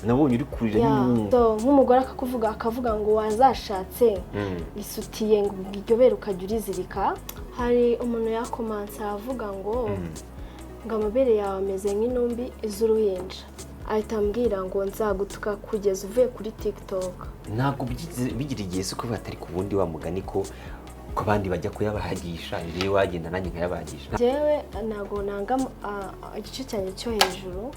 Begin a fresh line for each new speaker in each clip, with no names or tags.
Nabonye uri kurira nyine.
So, nk'umugore akakuvuga, akavuga ngo wazashatse isutiye, ngo iryo bere ukajya urizirika. Hari umuntu yakomanse aravuga ngo amabere yawe ameze nk'intumbi z'uruhinja, ahita ambwira ngo nzagutuka kugeza uvuye kuri TikTok.
Ntabwo bigira igihe se ko batari ku wundi wa mugani ko abandi bajya kuyabagisha, njyewe wagenda nanjye nkayabagisha?
Njyewe ntabwo nanga igice cyanjye cyo hejuru,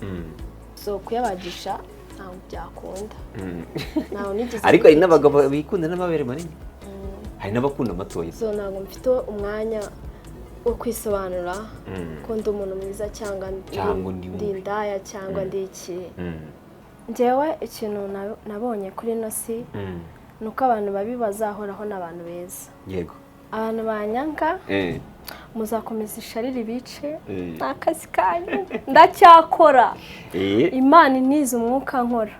so kuyabagisha ntabwo byakunda, ntabwo nigeze.
Ariko hari n'abagabo bikunda n'amabere manini, hari n'abakunda amatoya.
So ntabwo mfite umwanya wo kwisobanura ko ndi umuntu mwiza cyangwa
Cyangwa undi
ndi
mubi.
indaya cyangwa ndi iki. Njyewe ikintu nabonye kuri ino si ni uko abantu babi bazahoraho n'abantu beza. Abantu banyanga muzakomeza ishari ribice. Ni akazi kanyu, ndacyakora. Imana intiza umwuka nkora.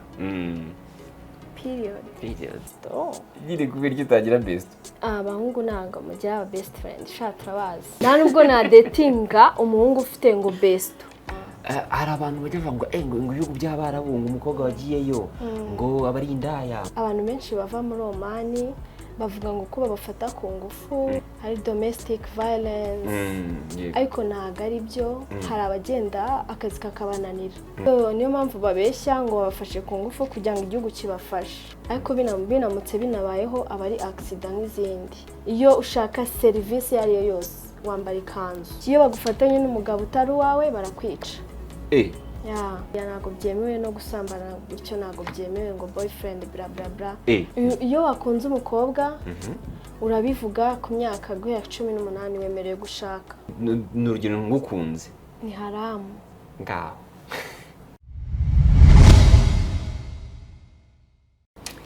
Period.
Period.
Oh.
Nyine kubera icyo utagira best?
Abahungu ntabwo mugira aba best friend, sha turabazi. Nta nubwo nadetinga umuhungu ufite ngo best.
Hari abantu bajya bavuga ngo ngo ibihugu by'Abarabu, ngo umukobwa wagiyeyo ngo aba ari indaya.
Abantu benshi bava muri Omani bavuga ngo ko babafata ku ngufu, hari domestic violence, ariko ntabwo ari byo. Hari abagenda akazi kakabananira. So, niyo mpamvu babeshya ngo babafashe ku ngufu kugira ngo igihugu kibafashe. Ariko binamutse binabayeho, aba ari accident nk'izindi. Iyo ushaka serivisi iyo ari yo yose wambara ikanzu. Iyo bagufatanye n'umugabo utari uwawe barakwica. Ya, ntabwo byemewe no gusambana gutyo, ntabwo byemewe ngo boyfriend bla bla bla. Iyo wakunze umukobwa urabivuga. Ku myaka guhera 18 wemerewe gushaka.
Ni urugero ngukunze.
Ni haramu.
Ngaho.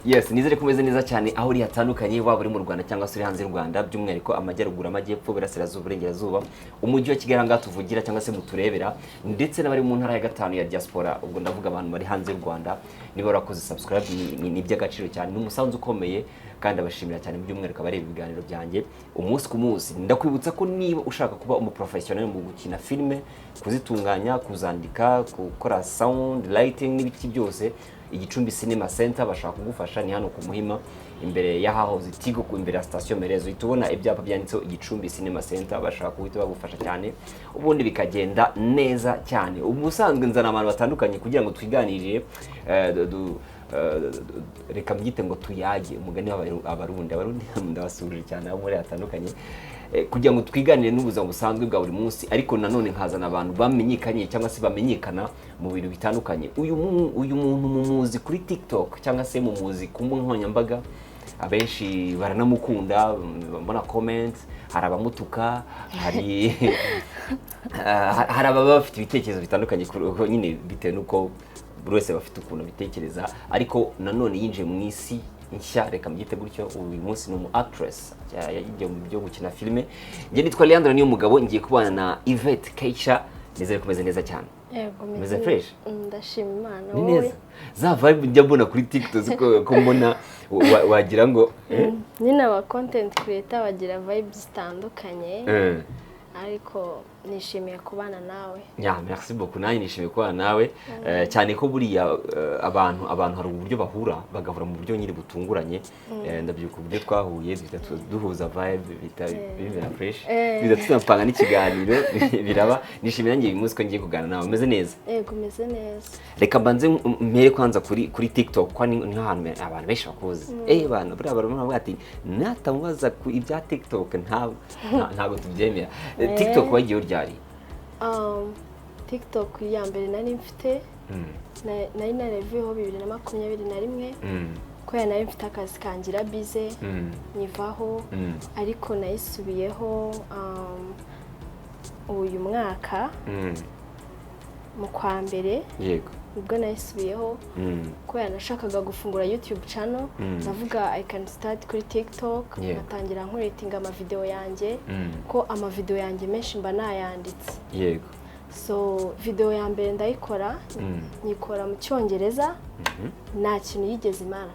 Yes, nizere ko umeze neza cyane aho uri hatandukanye, waba uri mu Rwanda cyangwa se uri hanze y'u Rwanda, by'umwihariko amajyaruguru, amajyepfo, iburasirazuba, uburengerazuba, umujyi wa Kigali ahangaha tuvugira cyangwa se muturebera, ndetse n'abari mu ntara ya gatanu ya diaspora. Ubwo ndavuga abantu bari hanze y'u Rwanda. Niba warakoze subscribe ni iby'agaciro cyane, ni umusanzu ukomeye kandi abashimira cyane, by'umwihariko abareba ibiganiro byanjye umunsi ku munsi. Ndakwibutsa ko niba ushaka kuba umuprofessional mu gukina filime, kuzitunganya, kuzandika, gukora sound, lighting n'ibiki byose, Igicumbi Cinema Center bashaka kugufasha. Ni hano ku Muhima, imbere y'ahahoze Tigo, imbere ya station Merezo, uhita ubona ibyapa byanditseho Igicumbi Cinema Center. Bashaka guhita bagufasha cyane, ubundi bikagenda neza cyane. Ubusanzwe nzana abantu batandukanye kugira ngo twiganirire, reka mbyite ngo tuyage, umugani w'Abarundi. Abarundi ndabasuhuje cyane abo muri hatandukanye, kugira ngo twiganire n'ubuzima busanzwe bwa buri munsi, ariko nanone nkazana abantu bamenyekanye cyangwa se bamenyekana mu bintu bitandukanye. Uyu muntu mumuzi kuri TikTok cyangwa se mumuzi ku mbuga nkoranyambaga, abenshi baranamukunda. Mbona comment, hari abamutuka, hari ababa bafite ibitekerezo bitandukanye nyine bitewe n'uko buri wese bafite ukuntu abitekereza. Ariko nanone yinjiye mu isi nshya, reka mbyite gutyo. Uyu munsi ni umu actress, yagiye mu byo gukina filime. Njye nitwa Leandro niyo mugabo, ngiye kubana na Yvette Keisha. Nizere kumeze neza cyane.
Yego.
Meze fresh?
Ndashima Imana.
Ni
Wowe?
neza. Za vibe njya mbona kuri TikTok ko mbona wagira ngo
Nyine aba content creator bagira vibes zitandukanye, ariko nishimiye kubana nawe.
Ya, merci beaucoup. Nanjye nishimiye kubana nawe. Cyane ko buriya abantu hari uburyo bahura, bagahura mu buryo nyine butunguranye. Ndabyibuka uburyo twahuye, duhita duhuza vibe, bihita bimera fresh, bihita tunapanga n'ikiganiro biraba. Nishimiye nanjye uyu munsi ko ngiye kuganira nawe. Umeze neza?
Yego, umeze neza.
Reka mbanze mpere kwanza kuri TikTok, ko niho hantu abantu benshi bakuzi. Bana buriya baravuga ati natamubaza ku ibya TikTok ntabwo tubyemera. TikTok wagiyeho ryari?
TikTok ya mbere nari mfite, nari naravuyeho 2021, kubera nari mfite akazi kangira bize, nyivaho. Ariko nayisubiyeho uyu mwaka mu kwa mbere, nibwo nayisubiyeho, kubera nashakaga gufungura YouTube channel. Ndavuga I can start kuri TikTok, ngatangira nkuretinga amavideo yanjye, ko amavideo yanjye menshi mba nayanditse. So video ya mbere ndayikora, nyikora mu Cyongereza, nta kintu yigeze imara.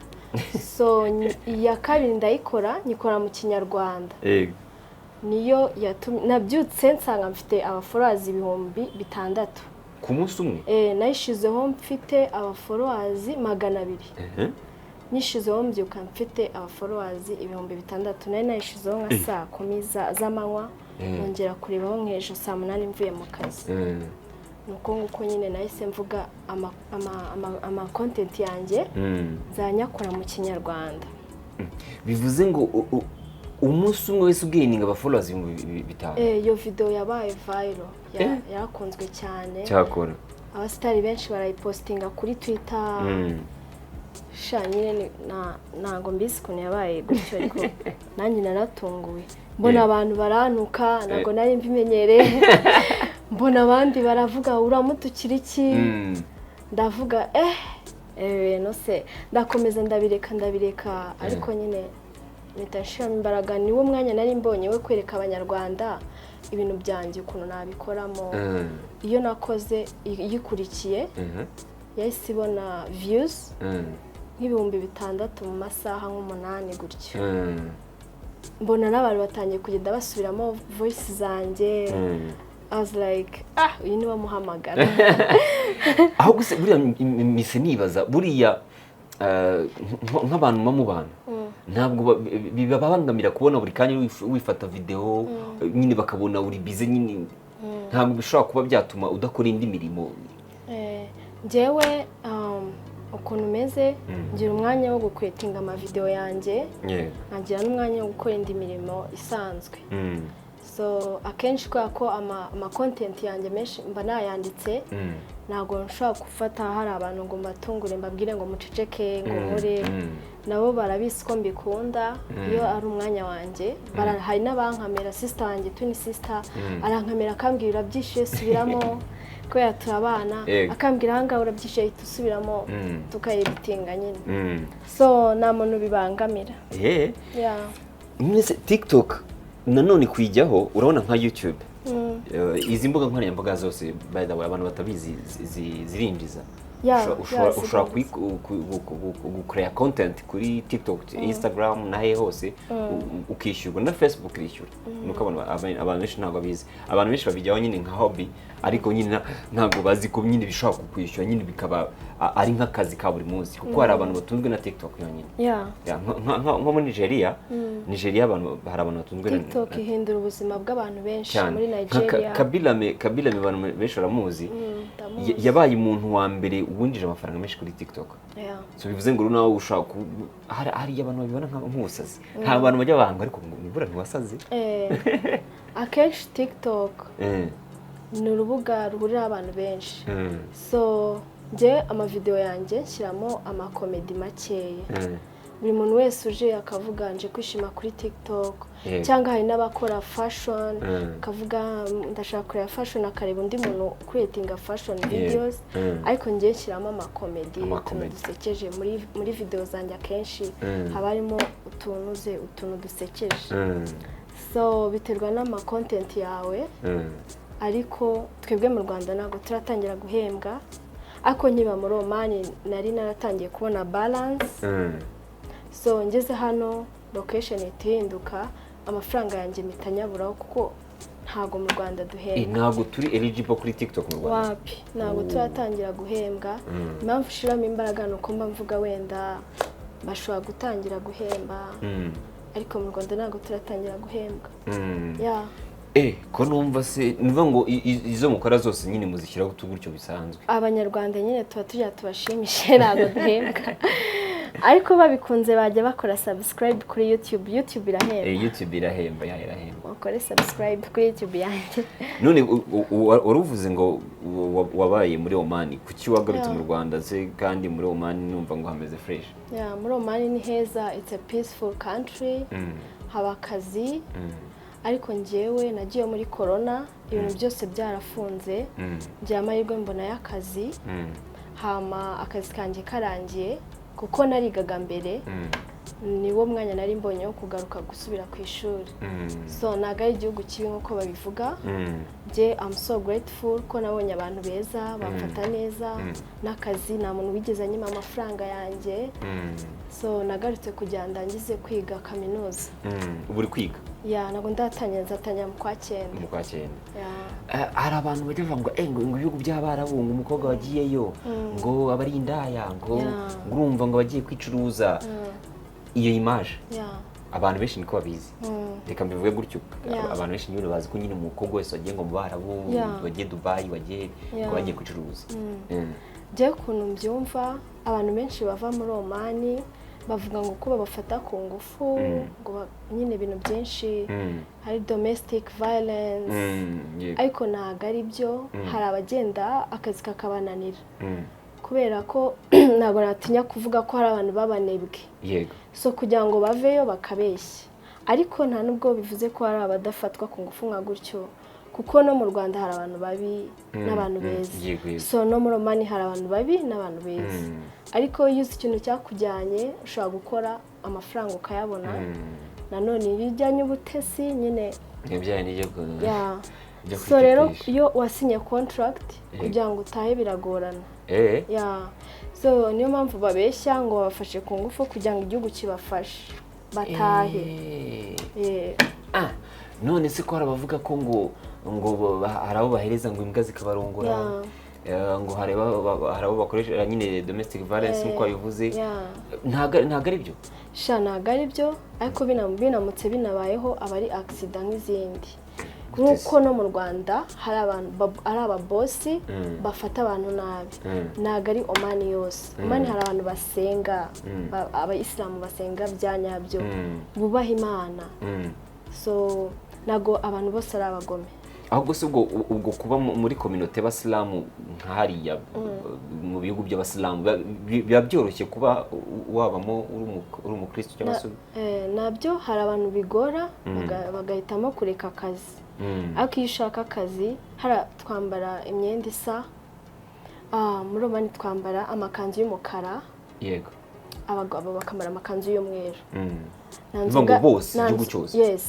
So iya kabiri ndayikora, nyikora mu Kinyarwanda. Niyo yatumye nabyutse nsanga mfite abafollowers 6000.
Ku munsi umwe?
Nayishizeho mfite abafollowers 200. Nyishizeho mbyuka mfite abafollowers 6000. Nari nayishizeho nka saa 10 z'amanywa, nongera kurebaho nk'ejo saa 8 mvuye mu kazi. Ni uko nguko nyine nahise mvuga ama content yanjye nzanyakora mu Kinyarwanda.
Bivuze ngo umunsi umwe wese ugaininga abafollowers 5000?
Iyo video yabaye viral, yarakunzwe cyane.
Cyakora.
Abasitari benshi barayipostinga kuri Twitter. Sha nyine ntabwo mbizi ukuntu yabaye gutyo, ariko nanjye naratunguwe mbona abantu barantuka, ntabwo nari mbimenyereye. Mbona abandi baravuga uramutukira iki? Ndavuga no se, ndakomeza ndabireka ndabireka, ariko nyine mpita nshiramo imbaraga. Niwo mwanya nari mbonye we kwereka Abanyarwanda ibintu byanjye ukuntu nabikoramo. Iyo nakoze iyikurikiye yahise ibona views nk'6000 mu masaha nk'8 gutyo. Mbona n'abantu batangiye kugenda basubiramo voice zanjye. I was like, "Ah, uyu niwe muhamagara."
Aho gusa buriya mise nibaza buriya nk'abantu muba mubana, ntabwo bibabangamira kubona buri kanya wifata videwo nyine, bakabona uri busy nyine? Ntabwo bishobora kuba byatuma udakora indi mirimo?
Njyewe ukuntu meze, ngira umwanya wo gucreatinga amavidewo yanjye, nkagira n'umwanya wo gukora indi mirimo isanzwe. So akenshi kubera ko ama content yanjye menshi mba nayanditse, ntabwo nshobora gufata hari abantu ngo mbatungure, mbabwire ngo muceceke ngo nkore. Nabo barabizi ko mbikunda iyo ari umwanya wanjye. Hari n'abankamera, sister wanjye, twin sister, arankamera akambwira urabyishyuye subiramo, kubera turabana. Akambwira ahangaha urabyishyuye, ahita usubiramo, tukayeditinga nyine. So nta muntu bibangamira. Yeah.
Mwese TikTok nanone kuyijyaho, urabona nka YouTube, izi mbuga nkoranyambaga zose, by the way, abantu batabizi, zirinjiza. Ushobora
zirinjiza.
Gukorea content kuri TikTok, Instagram na hehe hose, ukishyurwa. Na Facebook irishyura. Nuko abantu benshi ntabwo babizi. Abantu benshi babijyaho nyine nka hobby, ariko nyine ntabwo bazi ko nyine bishobora kukwishyura nyine bikaba ari nk'akazi ka buri munsi, kuko hari abantu batunzwe na TikTok yonyine. Ya, nko muri Nigeria, Nigeria abantu, hari abantu batunzwe na
TikTok ihindura ubuzima bw'abantu benshi
cyane.
Muri
Nka
Nigeria.
Khaby Lame, abantu benshi baramuzi.
Ndamuzi.
Yabaye umuntu wa mbere winjije amafaranga menshi kuri TikTok. So bivuze ngo nawe ushobora hari abantu babibona nk'ubusazi, nta bantu bajya banga, ariko ngo nibura ntiwasaze.
Akenshi TikTok ni urubuga ruhuriraho abantu benshi. So njye amavidewo yanjye nshyiramo amacomedy makeya. Buri muntu wese uje akavuga nje kwishima kuri TikTok, cyangwa hari n'abakora fashion, akavuga ndashaka kureba fashion", akareba undi muntu creatinga fashion videos. Ariko njye nshyiramo amacomedy, utuntu
Amacomedy.
dusekeje. Muri video zanjye akenshi haba harimo utuntu ze utuntu dusekeje. So biterwa n'ama content yawe. Ariko twebwe mu Rwanda ntabwo turatangira guhembwa, ariko nkiba muri Omani nari naratangiye kubona balance. So ngeze hano location ihita ihinduka, amafaranga yanjye mpita nyaburaho, kuko ntabwo mu Rwanda duhembwa.
Ntabwo turi eligible kuri TikTok mu Rwanda?
Wapi, ntabwo
Oh.
turatangira guhembwa. Impamvu ushiramo imbaraga ni uko mba mvuga wenda bashobora gutangira guhemba, ariko mu Rwanda ntabwo turatangira guhembwa. Yeah.
Ko numva se nuvuga ngo izo mukora zose nyine muzishyiraho gutyo bisanzwe?
Abanyarwanda nyine tuba tujya tubashimishe, ntabwo duhembwa, ariko babikunze bajya bakora subscribe kuri YouTube. YouTube irahemba.
YouTube irahemba, ya, irahemba.
Bakore subscribe kuri YouTube yanjye.
None wari uvuze ngo wabaye muri Oman, kuki wagarutse mu Rwanda se kandi muri Oman numva ngo hameze fresh?
Yeah, muri Oman ni heza, it's a peaceful country, haba akazi. Ariko njyewe nagiye muri corona, ibintu byose byarafunze. Ngira amahirwe mbonayo akazi. Hama akazi kanjye karangiye, kuko narigaga mbere, niwo mwanya nari mbonye wo kugaruka gusubira ku ishuri. So ntabwo ari igihugu kibi nk'uko babivuga. Njye I'm so grateful ko nabonye abantu beza bamfata neza, n'akazi nta muntu wigeze anyima amafaranga yanjye. So nagarutse kugira ngo ndangize kwiga kaminuza.
Ubu uri kwiga?
Yeah, ntabwo ndatangira, nzatangira mu kwa cyenda.
Mu kwa cyenda.
Yeah.
Hari abantu bajya bavuga ngo ngo ibihugu by'Abarabu, ngo umukobwa wagiyeyo ngo aba ari indaya, ngo ngo urumva ngo bagiye kwicuruza. Iyo image abantu benshi niko babizi. Reka mbivuge gutyo. Abantu benshi nyine bazi ko nyine umukobwa wese wagiye ngo mu Barabu, wagiye Dubayi, wagiye ngo bagiye kwicuruza.
Njyewe ukuntu mbyumva, abantu benshi bava muri Omani bavuga ngo ko babafata ku ngufu, ngo nyine ibintu byinshi, hari domestic violence, ariko ntabwo ari byo. Hari abagenda akazi kakabananira, kubera ko ntabwo natinya kuvuga ko hari abantu b'abanebwe. So kugira ngo baveyo bakabeshya, ariko nta nubwo bivuze ko hari abadafatwa ku ngufu nka gutyo, kuko no mu Rwanda hari abantu babi n'abantu beza.
yego yego
So no muri Omani hari abantu babi n'abantu beza, ariko iyo uzi ikintu cyakujyanye ushobora gukora amafaranga ukayabona. Nanone iyo ujyanye ubutesi nyine,
Ibyaye n'ibyo byo
So rero
kwitetesha.
iyo wasinye contract, kugira ngo utahe biragorana. Yeah, so niyo mpamvu babeshya ngo babafashe ku ngufu kugira ngo igihugu kibafashe batahe.
Ah, none se ko hari abavuga ko ngo hari abo bahereza ngo imbwa zikabarongora, ngo hari abo bakoresha nyine domestic violence nk'uko wabivuze, ntabwo ari byo?
Sha, ntabwo ari byo, ariko binamutse binabayeho aba ari accident nk'izindi, nk'uko no mu Rwanda hari abantu ari ababosi bafata abantu nabi. Ntabwo ari Omani yose. Omani hari abantu basenga, abayisilamu basenga bya nyabyo, bubaha Imana. So ntabwo abantu bose ari abagome.
Ahubwo se ubwo kuba muri communauté y'Abasilamu nka hariya mu bihugu by'Abasilamu biba byoroshye kuba wabamo uri umukristo cyangwa se
Nabyo hari abantu bigora, bagahitamo kureka akazi. Ariko iyo ushaka akazi, hara twambara imyenda isa. Muri Omani twambara amakanzu y'umukara, abagabo bakambara amakanzu y'umweru. Nta
Bivuga ngo
nzoga-
bose,
nta
igihugu cyose?
Yes,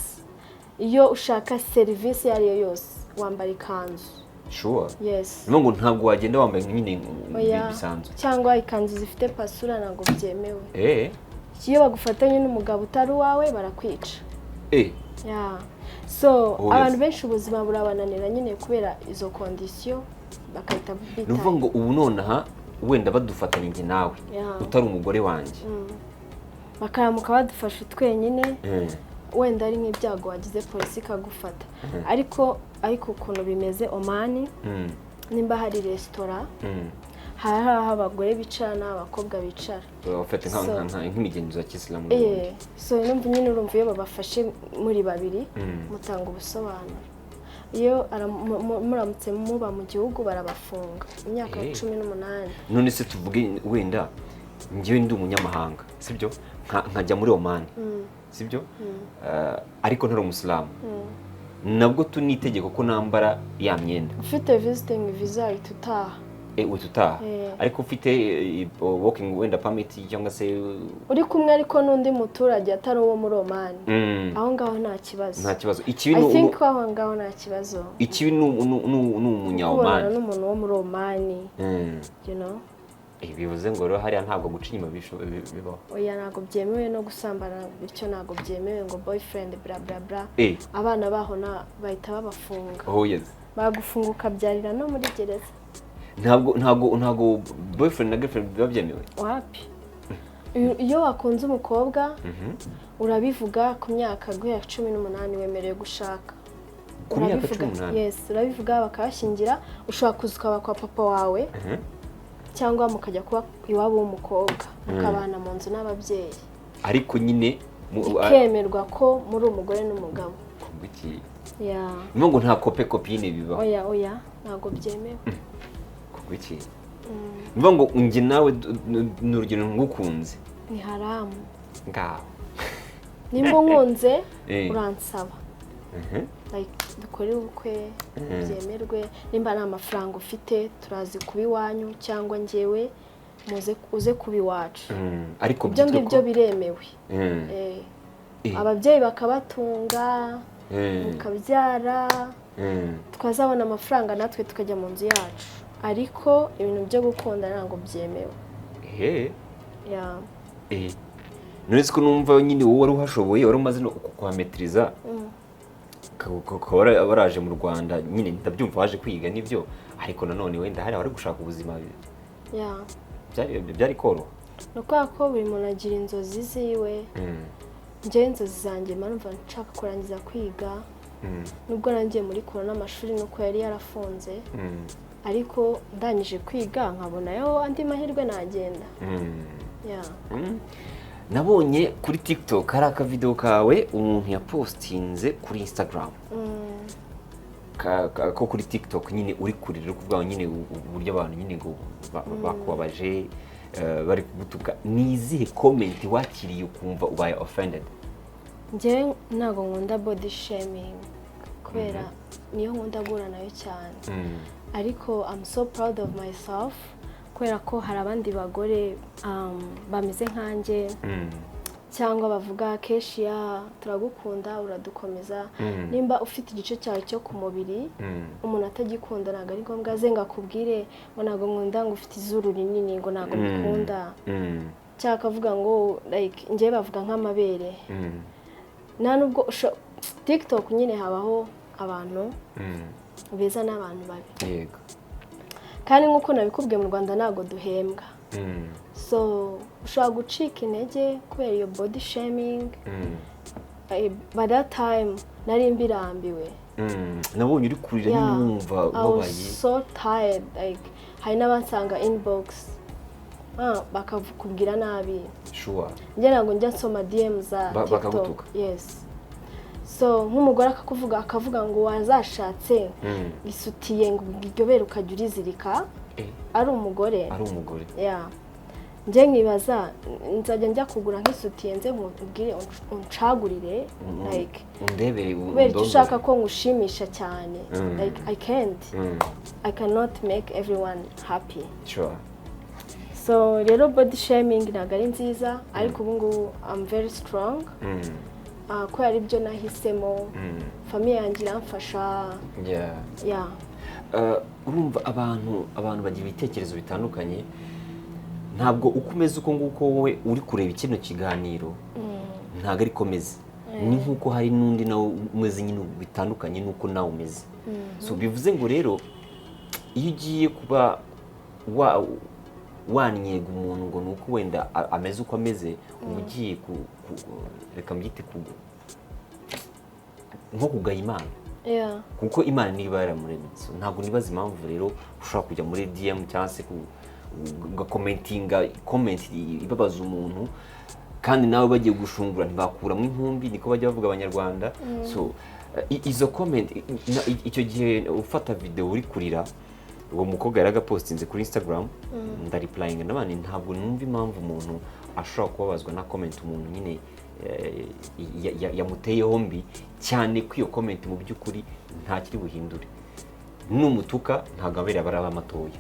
iyo ushaka serivisi iyo ari yo yose wambara ikanzu.
Sure?
Yes.
Bivuga ngo ntabwo wagenda wambaye nyine
Oya.
bisanzwe?
Cyangwa ikanzu zifite pasura ntabwo byemewe. Iyo bagufatanye n'umugabo utari uwawe barakwica. Yeah. So
Oh, yes.
abantu benshi ubuzima burabananira nyine kubera izo condition, bagahita
Ni ukuvuga
bitaye.
ngo ubu nonaha wenda badufatanye njye nawe, utari umugore wanjye,
Bakaramuka badufashe twenyine, wenda ari nk'ibyago wagize polisi ikagufata, ariko ukuntu bimeze Omani, nimba hari resitora, hari aho abagore bicara n'aho abakobwa bicara.
Bafata nk'imigenzo ya kisilamu n'ubundi.
So numva nyine, urumva iyo babafashe muri babiri, mutanga ubusobanuro. Iyo muramutse muba mu gihugu barabafunga imyaka 18.
None se tuvuge wenda njyewe ndi umunyamahanga, sibyo, nkajya muri Omani, sibyo, ariko ntari umusilamu, nabwo tu n'itegeko ko nambara ya myenda?
Ufite visiting visa uhita utaha.
Uhita utaha?
Eh.
Ariko ufite working wenda permit cyangwa se
Uri kumwe ariko n'undi muturage atari uwo muri Omani, aho ngaho nta kibazo.
Nta kibazo. Ikibi
I
ni
think ko aho ngaho nta kibazo.
Ikibi ni
Kubonana
umunya-Omani
n'umuntu wo muri Omani, you know.
Bivuze ngo rero hariya ntabwo guca inyuma bibaho?
Oya, ntabwo byemewe, no gusambana bityo ntabwo byemewe, ngo boyfriend bla bla bla. Abana baho na bahita babafunga.
Oh yes.
Bagufunga ukabyarira no muri gereza.
Ntabwo boyfriend na girlfriend biba byemewe?
Wapi. Iyo wakunze umukobwa urabivuga. Ku myaka guhera 18 wemerewe gushaka.
Ku myaka
Urabivuga.
18?
Yes, urabivuga bakabashyingira. Ushobora kuza ukaba kwa papa wawe, cyangwa mukajya kuba iwabo w'umukobwa, mukabana mu nzu n'ababyeyi.
Ariko nyine
Bikemerwa ko muri umugore n'umugabo.
Kuki?
Yeah.
Ni ngo nta copain copine bibaho?
Oya, oya, ntabwo byemewe.
Kuki? Ni ngo njye nawe ni urugero ngukunze.
Ni haramu.
Ngaho.
Nimba unkunze, uransaba, like dukore ubukwe byemerwe. Nimba nta mafaranga ufite, turazi kuba iwanyu cyangwa njyewe muze uze kuba iwacu.
Ariko
Ibyo
byitwe
ngibyo
ko
biremewe. Ababyeyi bakabatunga, mukabyara, twazabona amafaranga natwe tukajya mu nzu yacu, ariko ibintu byo gukunda ntabwo byemewe. Yeah.
None ko numva nyine wowe wari uhashoboye, wari umaze no kuhametiriza, ukaba waraje mu Rwanda nyine, ndabyumva waje kwiga nibyo, ariko nanone wenda hari abari gushaka ubuzima, byari koroha?
Ni ukubera ko buri muntu agira inzozi ziwe. Njyewe inzozi zanjye mba numva nshaka kurangiza kwiga, nubwo nagiye muri corona, amashuri nuko yari yarafunze, ariko ndangije kwiga nkabonayo andi mahirwe nagenda. Yeah.
Nabonye kuri TikTok hari akavidewo kawe umuntu yapostinze kuri Instagram, ko kuri TikTok nyine uri kurira, uri kuvuga ngo nyine uburyo abantu nyine ngo bakubabaje, bari kugutuka. Ni izihe comment wakiriye ukumva ubaye offended?
Njyewe ntabwo nkunda body shaming, kubera niyo nkunda guhura nayo cyane, ariko I'm so proud of myself kubera ko hari abandi bagore bameze nkanjye cyangwa bavuga "Keshia, turagukunda, uradukomeza." Nimba ufite igice cyawe cyo ku mubiri umuntu atagikunda, ntabwo ari ngombwa aze ngo akubwire ngo "Ntabwo nkunda ngo ufite izuru rinini", ngo "Ntabwo mbikunda", cyangwa akavuga ngo, like, njyewe bavuga nk'amabere. Nta nubwo TikTok nyine habaho abantu beza n'abantu babi. Kandi nk'uko nabikubwiye, mu Rwanda ntabwo duhembwa, so ushobora gucika intege kubera iyo body shaming. By that time nari mbirambiwe.
Nabonye uri kurira nyine, wumva
I was
ubabaye.
so tired. Like, hari n'abansanga inbox, bakakubwira nabi. Njye ntabwo njya nsoma DM za TikTok.
Bakagutuka?
Yes. So nk'umugore akakuvuga, akavuga ngo "Wazashatse isutiye", ngo iryo bere ukajya urizirika. Ari umugore.
Ari umugore.
Yeah. Njye nkibaza, nzajya njya kugura nk'isutiye nze nkubwire uncagurire, like,
undebere,
kubera icyo
undondore.
ushaka ko ngushimisha cyane? Like, I can't, I cannot make everyone happy. So rero body shaming ntabwo ari nziza, ariko ubu ngubu I'm very strong, kubera ibyo nahisemo. Famille yanjye iramfasha. Yeah.
Urumva abantu bagira ibitekerezo bitandukanye. Ntabwo uko umeze uko nguko wowe uri kureba kino kiganiro ntabwo ari ko meze, ni nk'uko hari n'undi nawe umeze nyine bitandukanye n'uko nawe umeze. So bivuze ngo rero iyo ugiye kuba wanyega umuntu ngo ni uko wenda ameze uko ameze, uba ugiye reka mbyite nko kugaya Imana, kuko Imana niba yaramuremye. So, ntabwo nibaza impamvu rero ushobora kujya muri DM cyangwa se ugacommentinga comment ibabaza umuntu, kandi nawe bagiye gushungura ntibakuramo inkumbi, niko bajya bavuga Abanyarwanda. So izo comment, icyo gihe ufata video uri kurira, uwo mukobwa yaragapostinze kuri Instagram, ndareplyinga n'abandi. Ntabwo numva impamvu umuntu ashobora kubabazwa na comment umuntu nyine yamuteyeho mbi cyane, ko iyo comment mu by'ukuri nta kiri buhindure. Numutuka ntabwo amabere aba araba matoya,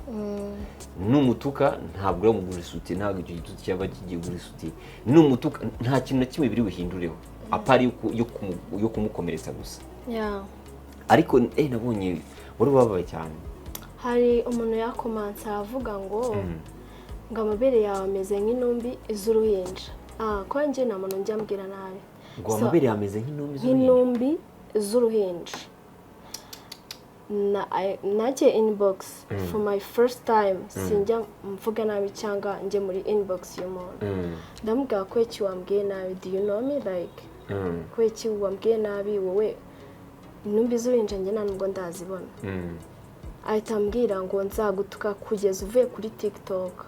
numutuka ntabwo uramugura isutiye, ntabwo icyo gitutsi cyaba kigiye kugura isutiye, numutuka nta kintu na kimwe biri buhindureho apart yo kumukomeretsa gusa. Ariko nabonye wari ubabaye cyane.
Hari umuntu yacommentse aravuga ngo "Amabere yawe ameze nk'intumbi z'uruhinja." Ko njye nta muntu njya mbwira nabi.
Ngo
So,
amabere yameze nk'intumbi z'uruhinja?
Nk'intumbi z'uruhinja. Najye inbox for my first time, sinjya mvuga nabi cyangwa njye muri inbox y'umuntu. Ndamubwira ko iki wambwiye nabi, do you know me? Like, kubera iki wambwiye nabi wowe? Intumbi z'uruhinja njye nta nubwo ndazibona. Ahita ambwira ngo "Nzagutuka kugeza uvuye kuri TikTok."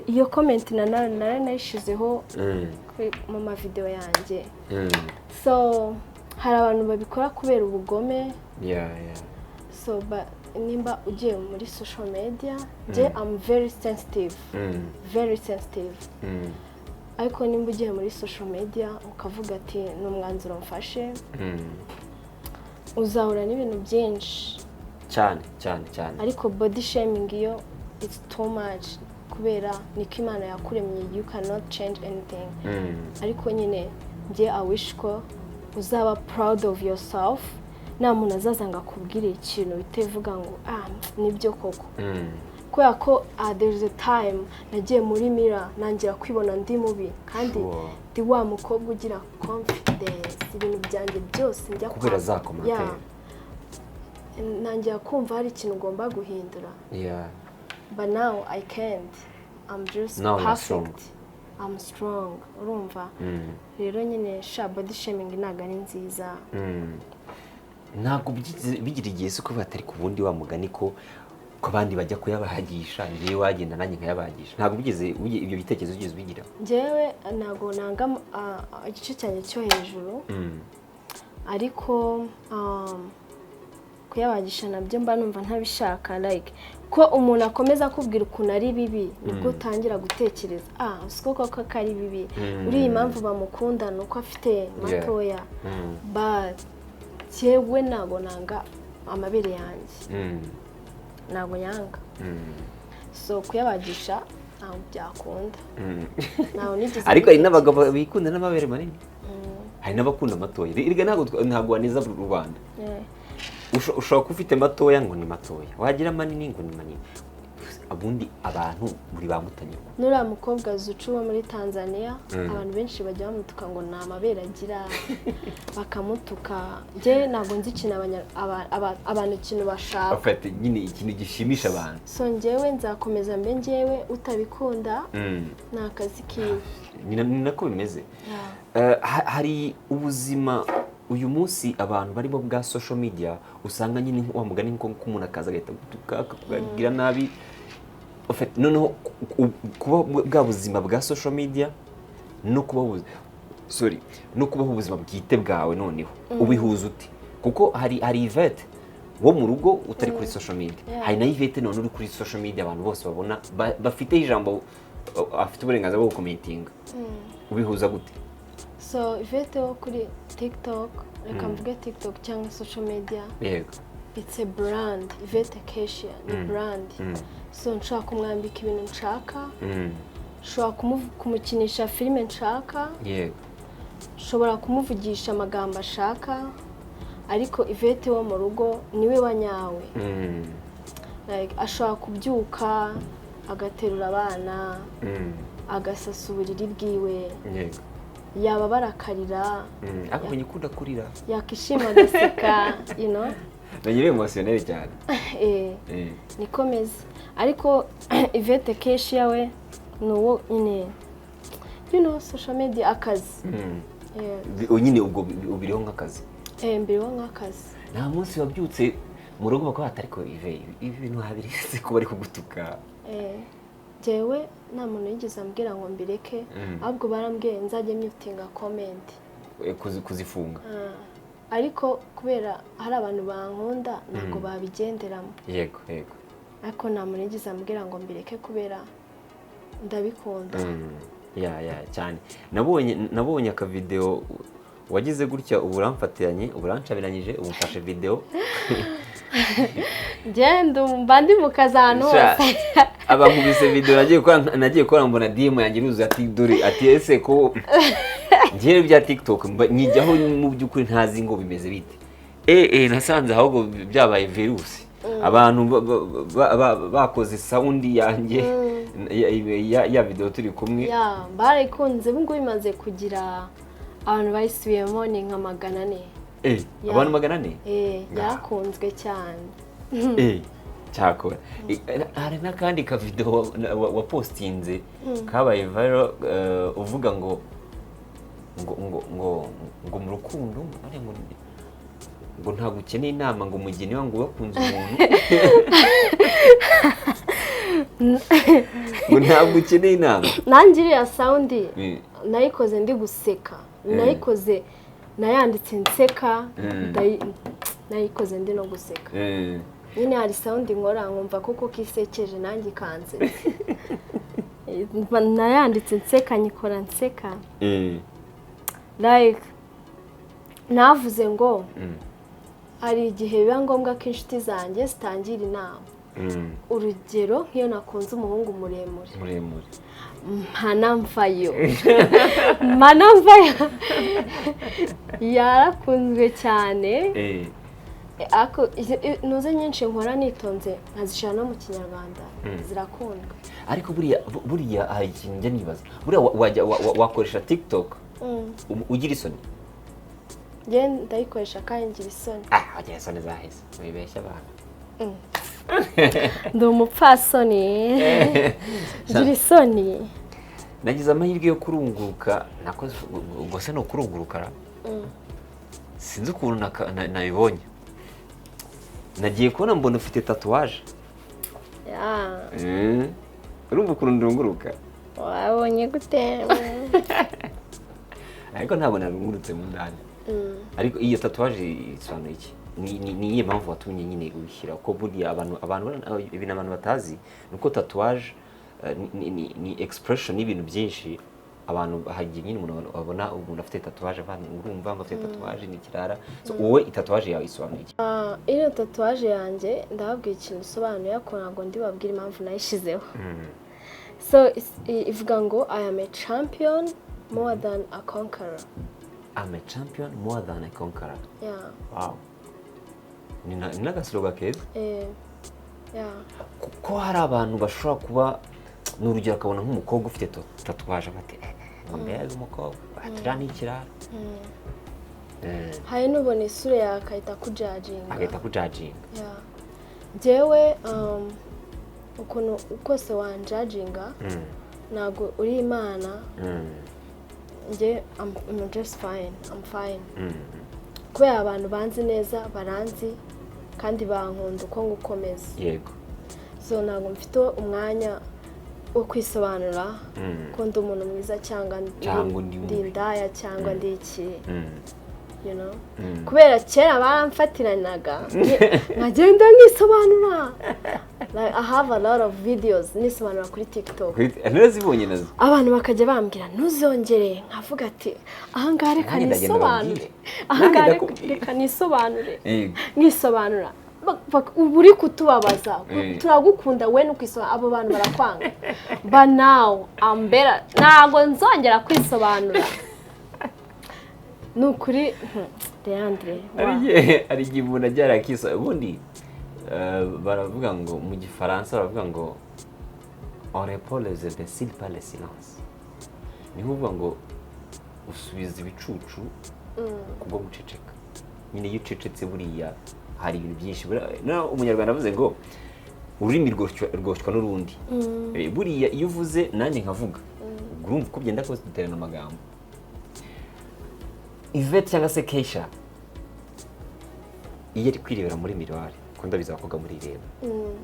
Iyo comment na nari nayishyizeho mu mavideo yanjye. So hari abantu babikora kubera ubugome. So but nimba ugiye muri social media, njye I'm very sensitive, very sensitive, ariko nimba ugiye muri social media ukavuga ati "Ni umwanzuro mfashe", uzahura n'ibintu byinshi.
Cyane cyane cyane.
Ariko body shaming iyo it's too much, kubera niko Imana yakuremye, you cannot change anything. Ariko nyine njye I wish ko uzaba proud of yourself, nta muntu azaza ngo akubwire ikintu bitevuga ngo "Ah, nibyo koko." Kubera ko there is a time nagiye muri mirror, nangira kwibona ndi mubi, kandi ndi wa mukobwa ugira confidence, ibintu byanjye byose njya
Kubera za commentaire.
Yeah. Nangira kumva hari ikintu ugomba guhindura. But now I can't, I'm just
Now you're strong.
perfect. I'm strong, urumva? Rero nyine sha, body shaming ntabwo ari nziza.
Ntabwo byigeze bigira igihe se ko batari ku bundi wa mugani ko abandi bajya kuyabagisha, ngewe wagenda nanjye nkayabagisha? Ntabwo bigeze ibyo bitekerezo wigeze ubigira?
Njyewe ntabwo nanga igice cyanjye cyo hejuru, ariko kuyabagisha nabyo mba numva ntabishaka. Like ko umuntu akomeza akubwira ukuntu ari bibi, nibwo utangira gutekereza: "Ah, siko koko ko ari bibi?" Uriya impamvu bamukunda ni uko afite matoya. But jyewe ntabwo nanga amabere yanjye, ntabwo nyanga. So kuyabagisha ntabwo byakunda, ntabwo nigeze.
Ariko hari n'abagabo bikunda n'amabere manini, hari n'abakunda amatoya. Erega ntabwo waneza rubanda. Ushobora kuba ufite matoya ngo ni matoya, wagira manini ngo ni manini. Ubundi abantu buri bamutanyurwa.
Nuriya mukobwa Zuchu wo muri Tanzania, abantu benshi bajya bamutuka ngo ni amabere agira, bakamutuka. Njye ntabwo nzi ikintu abantu ikintu bashaka.
Bafata nyine ikintu gishimisha abantu.
So njyewe nzakomeza mbe njyewe, utabikunda ni akazi kiwe.
Ni nako bimeze. Hari ubuzima uyu munsi abantu barimo bwa social media, usanga nyine wa mugani nko umuntu akaza agahita agutuka, akakubwira nabi. En fait, noneho kuba bwa buzima bwa social media no kuba sorry, no kubaho ubuzima bwite bwawe, noneho ubihuza ute? Kuko hari Yvette wo mu rugo utari kuri social media, hari na Yvette none uri kuri social media, abantu bose babona, bafite ijambo, afite uburenganzira bwo gukomentinga. Ubihuza gute?
So Yvette wo kuri TikTok, reka mvuge TikTok cyangwa social media, it's a brand. Yvette Kesia ni brand. So nshobora kumwambika ibintu nshaka, nshobora kumukinisha filime nshaka, nshobora kumuvugisha amagambo ashaka. Ariko Yvette wo mu rugo niwe wa nyawe. Like, ashobora kubyuka agaterura abana, agasasa uburiri bwiwe, yaba barakarira,
Ariko menya ukunda kurira.
yakishima agaseka.
Menya uri émotionnel cyane.
Eh, niko meze. Ariko Yvette Kesia we ni uwo nyine, social media, akazi. Yeah.
Nyine ubwo ubiriho nk'akazi.
Eh, mbiriho nk'akazi.
Nta munsi wabyutse mu rugo bakaba batari ko ive ibi bintu habiretse ko bari kugutuka?
Eh, njyewe nta muntu yigeze ambwira ngo mbireke, ahubwo barambwiye nzajye myutinga comment.
Kuzifunga.
Ah, ariko kubera hari abantu bankunda, ntabwo babigenderamo.
yego yego
Ariko nta muntu yigeze ambwira ngo mbireke, kubera ndabikunda.
Ya cyane, nabonye akavideo wagize gutya, ubu uramfatiranye, ubu urancabiranyije, ubu mfashe video.
Ngenda mba ndi mu kazi ahantu
Sha,
hose.
Abankubise video, nagiye gukora mbona DM yanjye iruzuye, ati dore, ati ese ko njyewe bya TikTok nyijyaho mu by'ukuri ntazi ngo bimeze bite. Nasanze ahubwo byabaye virusi, abantu bakoze sound yanjye ya video turi kumwe.
Ya, barayikunze. Ubu ngubu imaze kugira abantu bayisubiyemo ni nka 400. Ya.
Abantu 400?
Eh, yarakunzwe cyane.
Cyakora hari n'akandi ka video wapostinze kabaye viral, uvuga ngo mu rukundo ariya ngo ntabwo ukeneye inama, ngo umugeni wa ngo wakunze umuntu, ngo ntabwo ukeneye inama.
Nanjye iriya sound nayikoze ndi guseka, nayikoze, nayanditse nseka, nayikoze ndi no guseka. Nyine hari sound nkora nkumva koko kisekeje, nanjye ikansetsa. Nayanditse nseka, nyikora nseka. Like navuze ngo hari igihe biba ngombwa ko inshuti zanjye zitangira inama. Urugero nk'iyo nakunze umuhungu muremure,
muremure,
mpanamvayo mpanamvayo, yarakunzwe cyane. Ariko nuze nyinshi nkora nitonze, nkazishyira no mu Kinyarwanda, zirakundwa.
Ariko buriya hari ikintu njya nibaza: buriya wajya wakoresha TikTok ugira isoni?
Njye ndayikoresha kandi ngira isoni.
Ah, wagira isoni zaheze, wibeshya abantu.
Ndi umupfasoni, ngira isoni.
Nagize amahirwe yo kurunguruka, nakoze ubwo se ni ukurunguruka ra? Sinzi ukuntu nabibonye, nagiye kubona mbona ufite tatouage. Urumva ukuntu ndunguruka?
Wabonye gute?
Ariko ntabwo narungurutse mu ndani. Ariko iyo tatouage isobanuye iki? Ni iyihe mpamvu watumye nyine uyishyira? Ko buriya abantu ibintu abantu batazi ni uko tatouage ni expression y'ibintu byinshi. Abantu hagiye nyine umuntu abona umuntu afite tatouage, avana urumva ngo afite tatouage ni ikirara. So wowe itatouage yawe isobanuye iki?
Ah, ino tatouage yanjye ndababwira ikintu isobanuye, ariko ntabwo ndibabwira impamvu nayishyizeho. So ivuga ngo "I am a champion more than a conqueror."
I'm a champion more than a conqueror.
Yeah.
Wow, ni n'agaslogan keza.
Yeah.
Kuko hari abantu bashobora kuba, ni urugero, akabona nk'umukobwa ufite tatouage bati "Eh, ngo mbega umukobwa, turiya ni ikirara."
Hari n'ubona isura yawe akahita akujudginga.
Agahita akujudginga.
Yeah. Njyewe ukuntu kose wanjudginga, ntabwo uri Imana. Njye I'm just fine, I'm fine. Kubera abantu banzi neza baranzi kandi bankunda uko ngukomeza. So ntabwo mfite umwanya wo kwisobanura ko ndi umuntu mwiza cyangwa
Cyangwa undi
ndi
mubi.
indaya cyangwa ndi iki.
Mm.
Kubera kera baramfatiranaga nkagenda nkisobanura. Like, I have a lot of videos nisobanura kuri TikTok.
Narazibonye nazo.
Abantu bakajya bambwira ntuzongere, nkavuga ati ahangaha reka
Nanjye ndagenda
nisobanure,
mbabwire.
ahangaha
Nanjye
reka
ndakubwira.
reka nisobanure.
Yego.
Nkisobanura. Uba uri kutubabaza.
Mm.
Turagukunda we nukwisobanura, abo bantu barakwanga. But now I'm better, ntabwo nzongera kwisobanura, ni ukuri. Leandre
Hari igihe umuntu ajyara akisa ubundi, baravuga ngo mu Gifaransa baravuga ngo "On répond les imbéciles par le silence." Ni ukuvuga ngo usubiza ibicucu kubwo guceceka nyine. Iyo ucecetse buriya hari ibintu byinshi. Noneho Umunyarwanda avuze ngo ururimi rwoshywa n'urundi. Buriya iyo uvuze nanjye nkavuga, ubwo urumva uko byenda kose duterana amagambo. Yvette cyangwa se Keisha, iyo ari kwirebera muri miroir, ko ndabizi abakobwa murireba,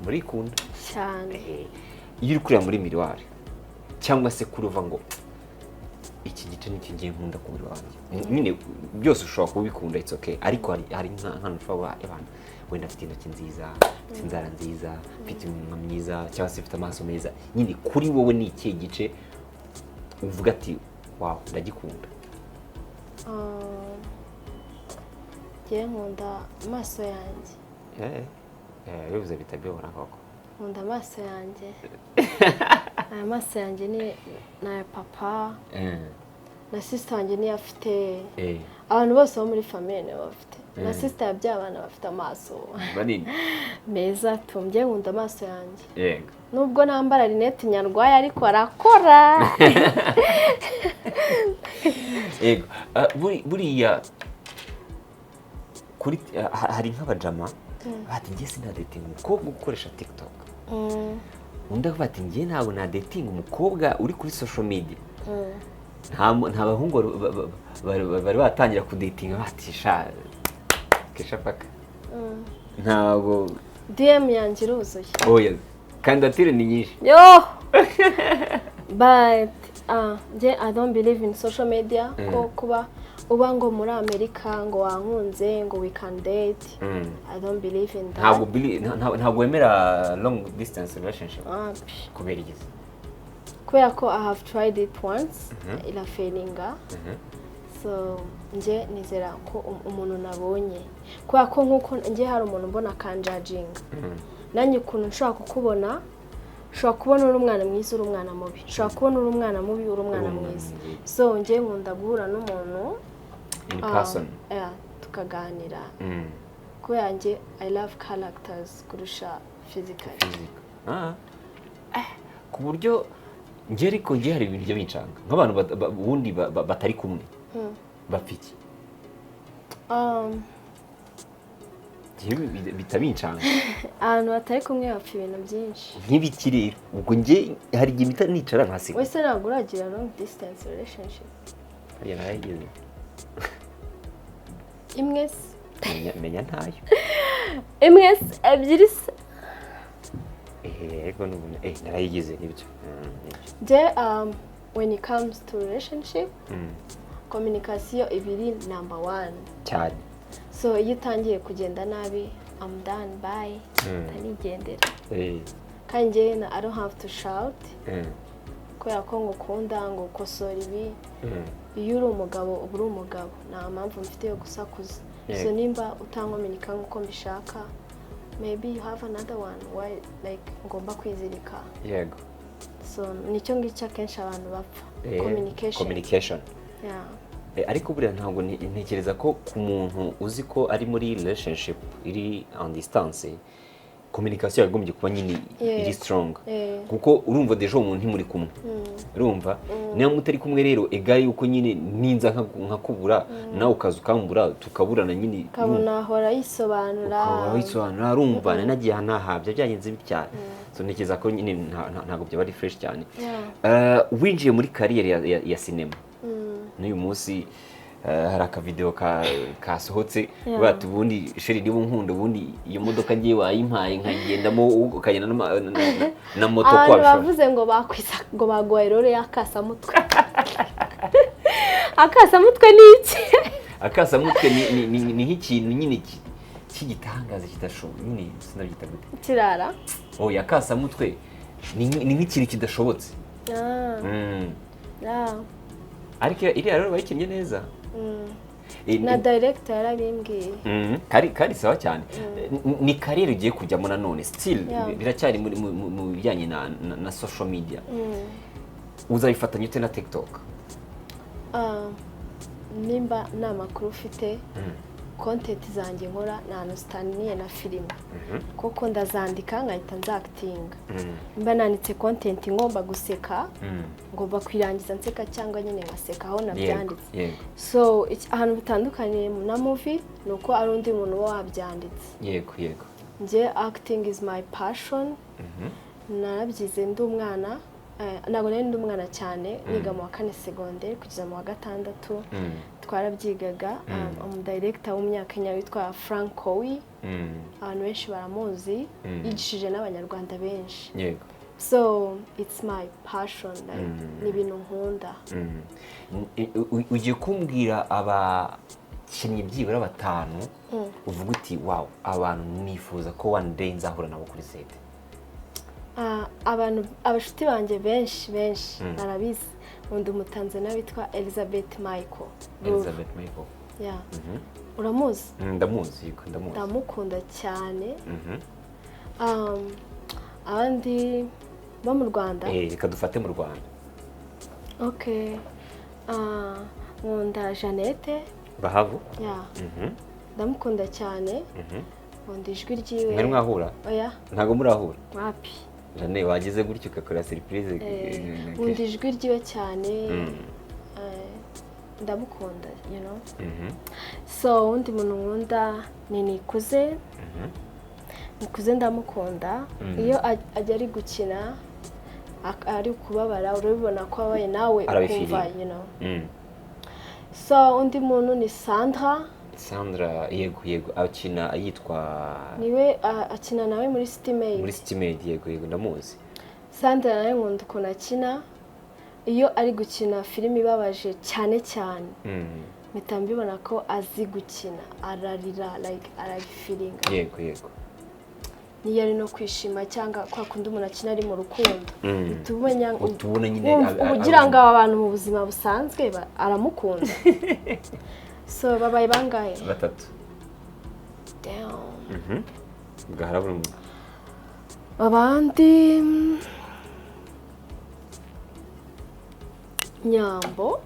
murikunda.
Cyane.
Iyo uri kureba muri miroir cyangwa se kuruva ngo iki gice nicyo ngiye nkunda ku mubiri wanjye, nyine byose ushobora kubikunda, it's okay, ariko hari nk'ahantu ushobora kuba abantu wenda afite intoki nziza, afite inzara nziza, afite iminwa myiza cyangwa se afite amaso meza, nyine kuri wowe ni ikihe gice uvuga ati "Wow, ndagikunda"?
Njyewe nkunda amaso yanjye.
Bivuze bita bibona koko.
Nkunda amaso yanjye. Aya maso yanjye ni aya papa na sister wanjye niyo afite. Abantu bose bo muri famille nibo bafite, na sister yabyaye abana bafite amaso
manini
meza. Tumbye nkunda amaso yanjye. Nubwo nambara rinete nyarwaya, ariko arakora.
Yego. Buriya kuri hari nk'abajama bati "Njye sinadatinga umukobwa ukoresha TikTok." Undi akavuga ati "Njye ntabwo nadatinga umukobwa uri kuri social media." Nta bahungu bari batangira kudatinga bati "Sha Kesha paka ntabwo."
DM yanjye iruzuye.
Oya, kandidatire ni nyinshi.
Yo, but njye I don't believe in social media, ko kuba uba ngo muri Amerika ngo wankunze ngo we can date. I don't believe in that.
Ntabwo wemera long distance relationship?
Ah, psh.
Kubera igize?
Kubera ko I have tried it once, irafailinga. So njye nizera ko umuntu nabonye, kubera ko nk'uko njye hari umuntu mbona akanjudginga, nanjye ukuntu nshobora kukubona, nshobora kubona uri umwana mwiza, uri umwana mubi, nshobora kubona uri umwana mubi, uri umwana
Uri umwana
mwiza.
mwiza.
So njye nkunda guhura n'umuntu
In person.
Yeah, tukaganira. Kubera njye I love characters kurusha physical.
Physical. Ah. Ku buryo njye, ariko njye hari ibintu bijya bincanga nk'abantu ubundi batari kumwe bapfa iki? Njyewe bita bincanga.
Abantu batari kumwe bapfa ibintu byinshi.
Nk'ibiki rero? Ubwo njye hari igihe mpita nicara nkasiga.
Wese ntabwo uragira long distance relationship?
Hariya narayigeze.
Imwe se?
Menya ntayo.
Imwe se? Ebyiri se?
Yego, n'ubu narayigize, nibyo. Nibyo.
Njye when it comes to relationship, communication ibiri number one.
Cyane.
So iyo utangiye kugenda nabi, I'm done, bye. Ndanigendera. Kandi njye I don't have to shout kubera ko ngukunda ngo ukosora ibi. Iyo uri umugabo uba uri umugabo, nta mpamvu mfite yo gusakuza. So nimba utankominika nk'uko mbishaka, maybe you have another one. Why, like, ngomba kwizirika? So nicyo ngicyo akenshi abantu bapfa. Communication.
Communication.
Yeah.
Ariko buriya ntabwo ntekereza ko ku muntu uzi ko ari muri relationship iri en distance, communication yagombye kuba nyine iri strong, kuko urumva déjà uwo muntu ntimuri kumwe. Urumva niba mutari kumwe rero, ega yuko nyine ninza nkakubura, nawe ukaza ukambura, tukaburana nyine.
Ukabona ahora yisobanura.
Ukaba wisobanura, urumva nari nagiye aha nahabya byagenze bitya. So ntekereza ko nyine ntabwo byaba ari fresh cyane. Winjiye muri carrière ya sinema n'uyu munsi, hari akavideo kasohotse. Bati ubundi chéri, niba unkunda, ubundi iyo modoka ngiye wayimpaye nkayigendamo, ukagenda na moto ko
Abantu
wabishobora.
bavuze ngo bakwisa ngo baguhaye role y'akasamutwe. Akasamutwe ni iki?
Akasamutwe ni nk'ikintu nyine cy'igitangaza kidashoboye nyine, sinabyita gute?
Kirara.
Oya, akasamutwe ni nk'ikintu kidashobotse. Ariko iriya rero bayikinnye neza.
Na director yarabimbwiye.
Kari sawa cyane. Ni carrière ugiye kujyamo nanone still, biracyari muri mu bijyanye na social media. Uzabifatanya ute na TikTok?
Ah, nimba nta makuru ufite, content zanjye nkora nta hantu zitaniye na filime, kuko ndazandika nkahita nzactinga. Nimba nanditse content ngomba guseka, ngomba kuyirangiza nseka cyangwa nyine ngaseka aho nabyanditse. So ahantu bitandukaniye na movie ni uko ari undi muntu uba wabyanditse.
Yego yego
Njye acting is my passion. Narabyize ndi umwana, ntabwo nari ndi umwana cyane, niga mu wa kane segonderi kugeza mu wa gatandatu. Twarabyigaga. Umudirector w'umunyakenya witwa Frank Cowie, abantu benshi baramuzi, yigishije n'Abanyarwanda benshi. So it's my passion, like, ni ibintu nkunda.
Ugiye kumbwira abakinnyi byibura batanu uvuga uti: "Wow, abantu nifuza ko one day nzahura nabo kuri set."
Ah, abantu, abashuti banjye benshi benshi barabizi, nkunda Umutanzania witwa Elizabeth Michael.
Elizabeth Michael.
Yeah. Uramuzi?
Ndamuzi, yego, ndamuzi.
Ndamukunda cyane. Abandi bo mu Rwanda?
Reka dufate mu Rwanda.
Okay. Ah, nkunda Jeannette.
Bahavu.
Yeah. Ndamukunda cyane. Nkunda ijwi ryiwe.
Mwari mwahura?
Oya.
Ntabwo murahura?
Wapi.
Jane wagize gutyo ugakora surprise.
Nkunda ijwi ryiwe cyane. Ndamukunda. So undi muntu nkunda ni Nikuze. Nikuze ndamukunda. Iyo ajya ari gukina, ari kubabara, urabibona ko ababaye nawe ukumva.
Arabifeelinga.
So undi muntu ni Sandra.
Sandra, yego yego, akina yitwa?
Niwe akina nawe muri City Maid.
Muri City Maid, yego yego, ndamuzi.
Sandra nawe nkunda ukuntu akina. Iyo ari gukina filime ibabaje cyane cyane, mpita mbibona ko azi gukina, ararira, like arabifeelinga.
Yego yego
Niyo ari no kwishima cyangwa kwa kundi umuntu akina ari mu rukundo, uhita umenya.
Utubona nyine.
Wumva uba ugira ngo aba bantu mu buzima busanzwe aramukunda. So babaye bangahe?
Batatu.
Damn.
Ubwo harabura umuntu.
Abandi, Nyambo.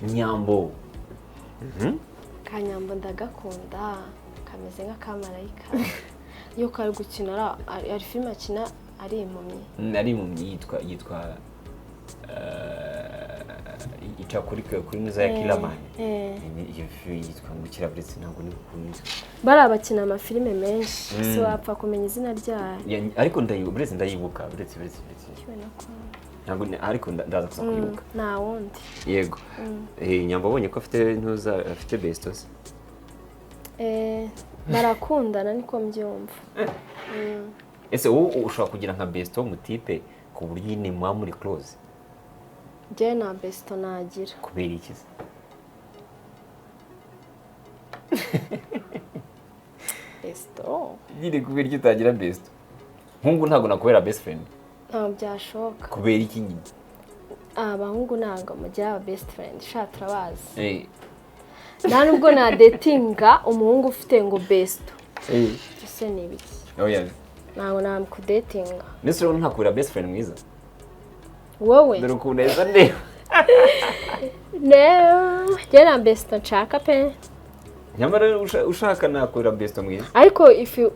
Nyambo.
Kanyambo ndagakunda. Kameze nk'akamarayika. Iyo kari gukina ari filime akina ari impumyi.
Ari impumyi, yitwa ica kuri muza ya Killaman. Iyo filime yitwa ngo Kiraburetse, ntabwo ni ukuntu.
Bariya bakina amafilime menshi, si wapfa kumenya izina ryayo.
Ariko ndayibuka, buretse ndayibuka, buretse. Ntabwo ariko ndaza kuza kuyibuka.
Nta wundi.
Yego. Nyambo abonye ko afite ntuza, afite bestos.
Barakundana niko mbyumva.
Ese wowe ushobora kugira nka besto mutipe ku buryo nyine muba muri close?
Njyewe nta besto nagira.
Kubera iki se?
Besto?
Nyine kubera iki utagira besto? Nkungu ntabwo nakubera best friend.
Ntabwo byashoboka.
Kubera iki nyine?
Abahungu ntabwo mugira aba best friend, sha turabazi. Nta nubwo nadetinga umuhungu ufite ngo besto. Ese ni ibiki?
Oya.
Ntabwo namukudetinga.
Mbese urabona ntakubera best friend mwiza?
Wowe?
Dore ukuntu aheza ndeba.
No, njye nta besto nshaka pe.
Nyamara ushaka nakubera besto mwiza.
Ariko if you,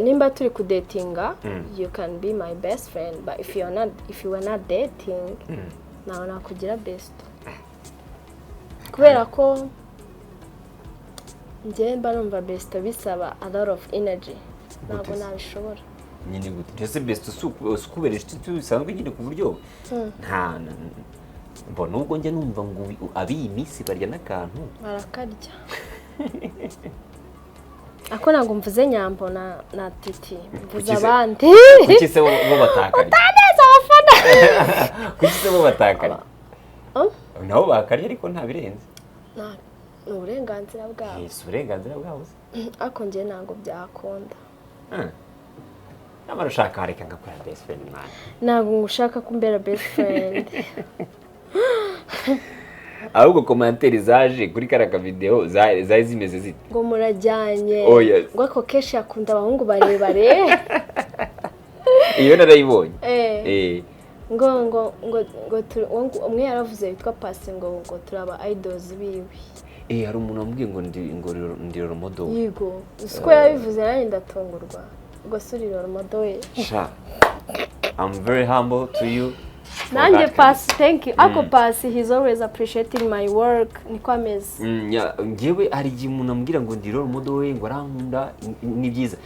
nimba turi kudetinga, you can be my best friend, but if you are not, if you are not dating, ntabwo nakugira besto. Kubera ko njye mba numva besto bisaba a lot of energy. Ntabwo
Gute se?
nabishobora.
Nyine gute? Mbese besto si ukubera inshuti bisanzwe nyine ku buryo nta mbona ubwo njya numva ngo ab'iyi minsi barya n'akantu.
Barakarya. Ako ntabwo mvuze Nyambo na Titi, mvuze abandi.
Kuki se bo batakarya?
Utaneza abafana.
Kuki se bo batakarya?
Oh?
Nabo bakarya ariko nta birenze.
Ni uburenganzira bwabo.
Si uburenganzira bwabo se.
Ariko njye ntabwo byakunda.
Nyamara ushaka wareka ngakora best friend mwana.
Ntabwo ngushaka kumbera best friend.
Ahubwo commentaire zaje kuri kariya ka video zari zimeze zite?
Ngo murajyanye.
Oh, yes.
Ngo ako kenshi akunda abahungu barebare.
Iyo narayibonye.
Ngo ngo ngo ngo ngo umwe yaravuze witwa Pasi ngo ngo turi aba idols biwe.
Hari umuntu wambwiye ngo ndi role model.
Yego, siko yabivuze nanjye ndatungurwa. Ubwo si uri role model we.
Sha. I'm very humble to you.
Nanjye Pasi, thank you. Ako Pasi, he's always appreciating my work. Niko ameze.
Njyewe hari igihe umuntu ambwira ngo ndi role model we, ngo arankunda, ni byiza.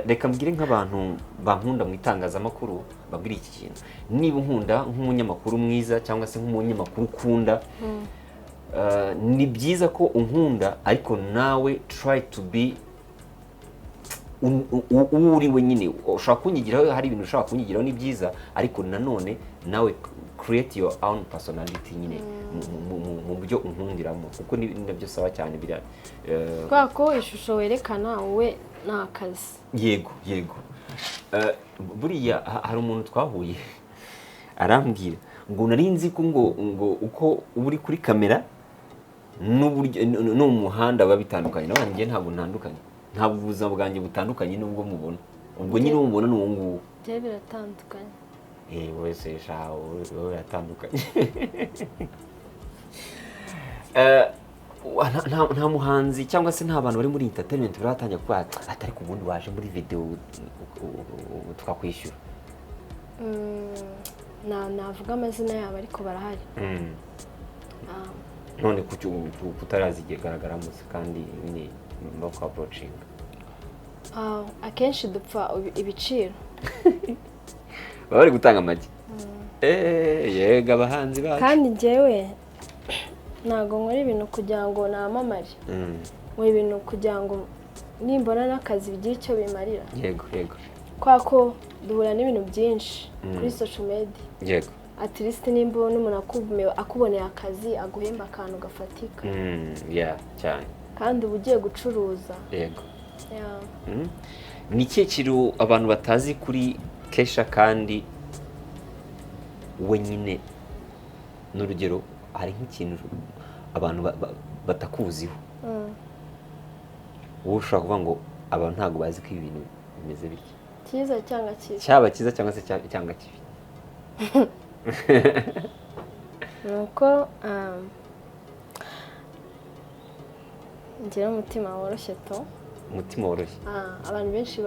Reka mbwire nk'abantu bankunda mu itangazamakuru, babwire iki kintu. Niba unkunda nk'umunyamakuru mwiza cyangwa se nk'umunyamakuru ukunda, ni byiza ko unkunda, ariko nawe try to be uwo uri we nyine. Ushobora kunyigiraho, hari ibintu ushobora kunyigiraho, ni byiza, ariko nanone nawe create your own personality nyine mu byo unkundiramo, kuko ni nabyo sawa cyane bira
Kubera ko ishusho werekana wowe ni akazi.
Yego, yego. Buriya hari umuntu twahuye arambwira ngo nari nzi ko ngo uko uba uri kuri kamera n'uburyo no mu muhanda biba bitandukanye. Nawe njye ntabwo ntandukanye, ntabwo ubuzima bwanjye butandukanye n'ubwo mubona. Ubwo nyine uwo mubona ni uwo nguwo.
Njye biratandukanye.
Wowe se sha, wowe biratandukanye. Nta muhanzi cyangwa se nta bantu bari muri entertainment baratangira kuba atari ku bundi waje muri video tukakwishyura.
Navuga amazina yabo ariko barahari.
None kuki kutarazigaragaramo se kandi nyine bakwa-approachinga?
Akenshi dupfa ibiciro.
Baba bari gutanga amagi. Yega abahanzi bacu.
Kandi njyewe ntabwo nkora ibintu kugira ngo namamare. Nkora ibintu kugira ngo nimbona n'akazi bigire icyo bimarira.
Yego, yego.
Kubera ko duhura n'ibintu byinshi kuri social media. At least nimba ubona umuntu akuboneye akazi, aguhemba akantu gafatika.
Yeah, cyane.
Kandi uba ugiye gucuruza.
Yego. Ni ikihe kintu abantu batazi kuri Kesha kandi we nyine, n'urugero hari nk'ikintu abantu batakuziho? Wowe ushobora kuvuga ngo abantu ntabwo bazi ko ibi bintu bimeze bitya.
Cyiza cyangwa kibi?
Cyaba cyiza cyangwa se cyangwa kibi.
Nuko ngira umutima woroshye to.
Umutima woroshye.
Ah, abantu benshi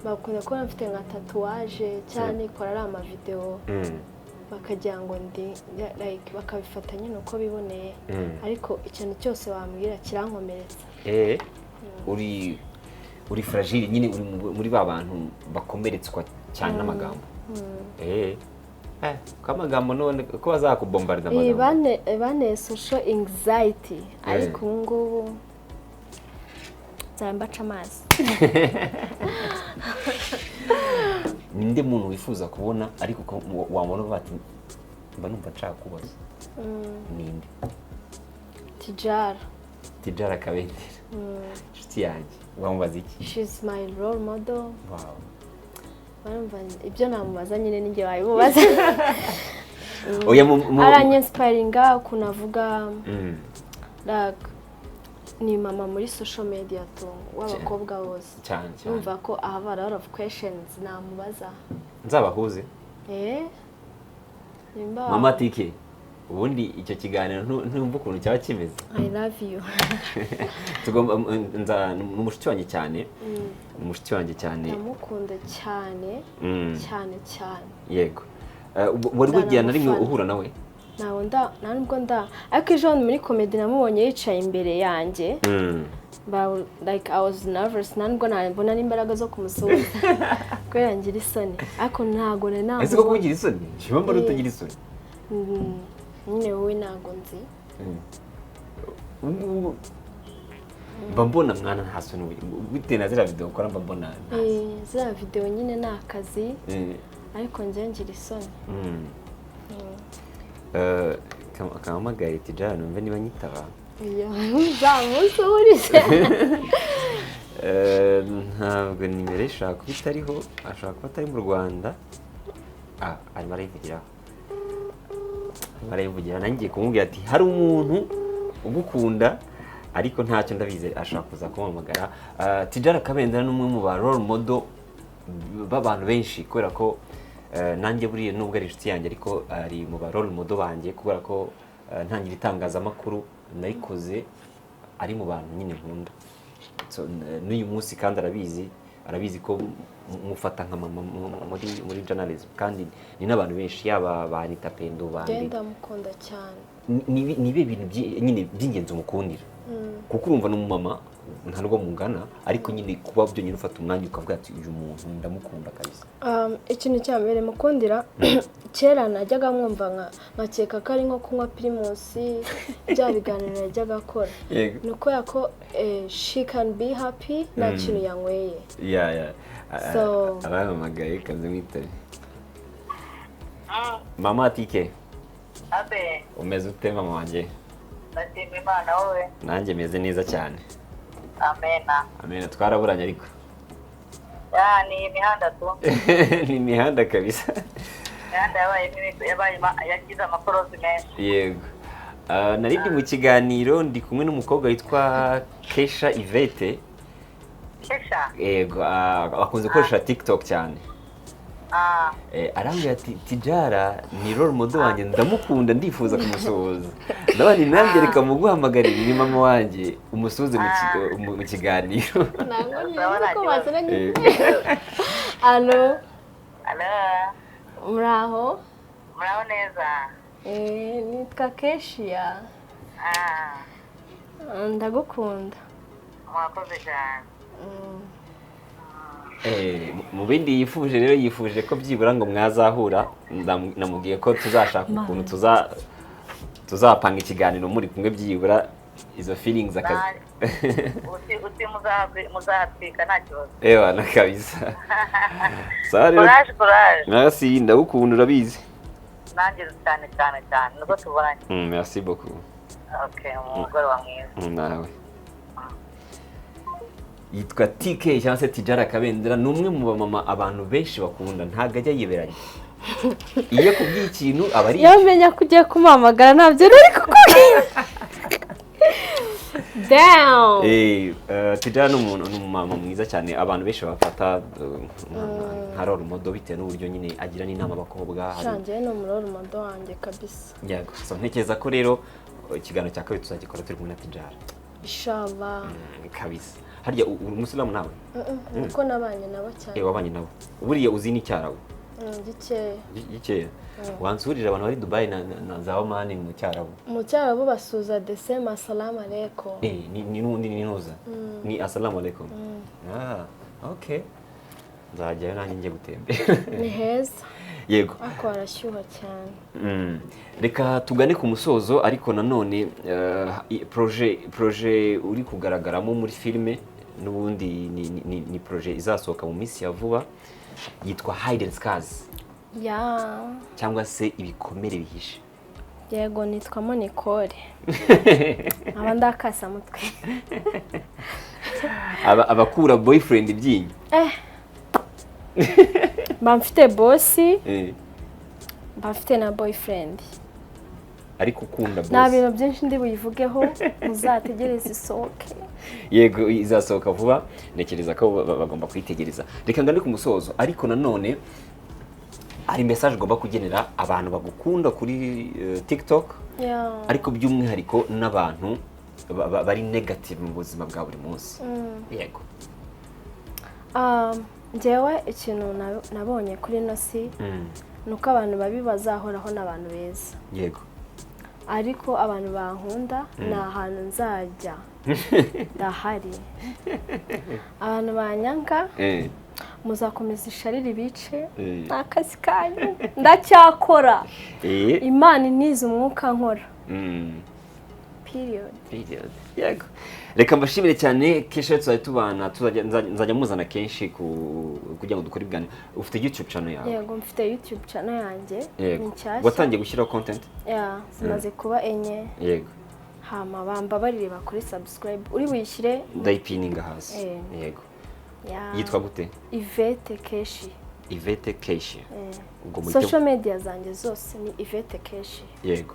bakunda kubona mfite nka tatouage cyangwa nikora ari amavideo, bakagira ngo ndi like, bakabifata nyine uko biboneye, ariko ikintu cyose wambwira kirankomeretsa.
Uri fragile nyine, uri muri ba bantu bakomeretswa cyane n'amagambo. Ko amagambo none ko bazakubombarida amagambo.
Bane social anxiety, ariko ubu ngubu nzaba mbaca amazi.
Ninde muntu wifuza kubona ariko ko wabona uvuga ati mba numva nshaka kubaza, ninde?
Tijara.
Tijara Kabendera, inshuti yanjye, wamubaza iki?
She's my role model.
Wow.
Barumva ibyo namubaza nyine ninjye wabimubaza.
Oya,
Aranyinspiringa ukuntu avuga, like ni mama muri social media tu w'abakobwa bose.
Cyane cyane.
Numva ko I have a lot of questions namubaza.
Nzabahuze.
Nimba
Mama Tike, ubundi icyo kiganiro ntumva ukuntu cyaba kimeze.
I love you.
Tugomba nza, ni umushuti wanjye cyane, ni umushuti wanjye cyane.
Ndamukunda cyane, cyane cyane.
Yego. Wari wagira na rimwe
Nzanamufana.
uhura nawe?
Ntabwo nda, nta nubwo nda, ariko ejo bundi muri comedy namubonye yicaye imbere yanjye. But like I was nervous, nta nubwo nabona n'imbaraga zo kumusuhuza kubera ngira isoni, ariko ntabwo nari
Ese koko
namubona.
ugira isoni? Nshima mbona utagira isoni.
Nyine wowe ntabwo nzi.
Ubu ngubu mba mbona mwana nta soni, bitewe na ziriya video ukora, mba mbona nta soni.
Ziriya video nyine ni akazi, ariko njye ngira isoni.
Kampamagare Tijara numve niba nyitaba.
Iyo nzamusuhurize.
Ntabwo nimero ye ishobora kuba itariho, ashobora kuba atari mu Rwanda. Ah, arimo arayivugiraho, arimo arayivugira. Nanjye ngiye kumubwira ati hari umuntu ugukunda, ariko ntacyo, ndabizi ashobora kuza kumuhamagara. Ah, Tijara Kabendera ni umwe mu ba role model b'abantu benshi, kubera ko nanjye buriya nubwo ari inshuti yanjye, ariko ari mu ba role model banjye, kubera ko ntangira itangazamakuru narikoze ari mu bantu nyine nkunda. So, n'uyu munsi kandi arabizi ko mufata nka mama muri journalism, kandi ni n'abantu benshi, yaba ba Anita Pendo bandi.
Njye ndamukunda cyane.
Ni ibihe bintu nyine by'ingenzi umukundira? Kuko urumva ni umumama, nta nubwo mungana, ariko nyine kuba byonyine ufata umwanya ukavuga ati uyu muntu ndamukunda kabisa.
Ikintu cya mbere mukundira, kera najyaga mwumva nkakeka ko ari nko kunywa Primus, bya biganiro yajyaga akora. Ni ukubera ko she can be happy nta kintu yanyweye.
Ya. Arampamagaye, kaze mwitabe. Mama Tike.
Abe.
Umeze ute mama wanjye?
Ndashima Imana, wowe?
Nanjye meze neza cyane.
Amena.
Amena. Twaraburanye ariko.
Ya, ni imihanda tu.
Ni imihanda kabisa.
Imihanda yabaye mibi, yabaye yagize amakorosi menshi.
Yego. Ah, nari ndi mu kiganiro, ndi kumwe n'umukobwa witwa Kesha Yvette.
Kesha?
Yego, akunze gukoresha TikTok cyane. Arambwira ati Tijara ni role model wanjye, ndamukunda, ndifuza kumusuhuza. Ndabona nanjye reka muguhamagarire, ni mama wanjye, umusuhuze mu kiganiro.
Ntabwo nzi ko baziranye. Allo?
Allo?
Muraho?
Muraho neza.
Nitwa Keshiya. Ndagukunda.
Mwakoze cyane.
Mu bindi yifuje rero, yifuje ko byibura ngo mwazahura. Namubwiye ko tuzashaka ukuntu tuzapanga ikiganiro muri kumwe, byibura izo feelings akazi.
Uti muzahatwika nta kibazo.
Ewa na kabisa. Sawa rero.
Courage, courage.
Merci, ndagukunda urabizi.
Nanjye cyane cyane cyane, nubwo tubonanye.
Merci beaucoup.
Okay, umugoroba mwiza.
Nawe. Yitwa TK cyangwa se Tijara Kabendera, ni umwe mu bamama abantu benshi bakunda, ntabwo ajya yiberanya. Iyo akubwiye ikintu aba ari
Iyo menya ko ugiye kumuhamagara ntabyo nari kukubwira. Damn.
Tijara ni umuntu, ni umumama mwiza cyane, abantu benshi bafata nka role model bitewe n'uburyo nyine agira n'inama abakobwa.
Shanjye ni umurole model wanjye kabisa.
Yego. So ntekereza ko rero ikiganiro cya kabiri tuzagikora turi kumwe na Tijara.
Inshallah.
Kabisa. Harya uri umusilamu nawe?
Niko nabanye nabo cyane.
Eh, wabanye nabo. Buriya uzi n'icyarabu?
Gikeya.
Gikeya. Wansurira abantu bari Dubai na za Oman mu cyarabu?
Mu cyarabu basuza the same, assalamu alaikum.
Eh, ni n'ubundi ni ntuza, ni assalamu alaikum. Ah, okay, nzajyayo nanjye njye gutembera.
Ni heza.
Yego.
Ariko harashyuha cyane.
Reka tugane ku musozo, ariko nanone projet uri kugaragaramo muri filime n'ubundi ni projet izasohoka mu minsi ya vuba, yitwa Hidden Scars cyangwa se ibikomere bihishe.
Yego, nitwamo Nicole, nkaba ndakasamutwe.
Abakura boyfriend ibyinyo.
Eh, mba mfite boss, mba mfite na boyfriend.
Ariko ukunda
Nta
boss.
bintu byinshi ndi buyivugeho, muzategereze isohoke.
Yego, izasohoka vuba, ntekereza ko bagomba kuyitegereza. Reka ngane ku musozo, ariko nanone hari message ugomba kugenera abantu bagukunda kuri TikTok, ariko by'umwihariko n'abantu bari negative mu buzima bwa buri munsi. Yego.
Njyewe ikintu nabonye kuri ino si ni uko abantu babi bazahoraho n'abantu beza. Ariko abantu bankunda ni ahantu nzajya ndahari, abantu banyanga muzakomeza isharire ibice. Ni akazi kanyu, ndacyakora. Imana inize umwuka nkora. Period.
Period. Yego, reka mbashimire cyane. Kenshi tuzajya tubana, nzajya muzana kenshi kugira ngo dukore ibiganiro. Ufite YouTube channel yawe?
Yego, mfite YouTube channel yanjye, ni nshyashya.
Watangiye gushyiraho content?
Yeah, zimaze kuba enye. Hama bambabarire bakore subscribe, uri buyishyire.
Ndayipininga hasi. Yego. Yitwa gute?
Yvette Keshi.
Yvette Keshi. Ubwo muhite.
Social media zanjye zose ni Yvette Keshi.
Yego,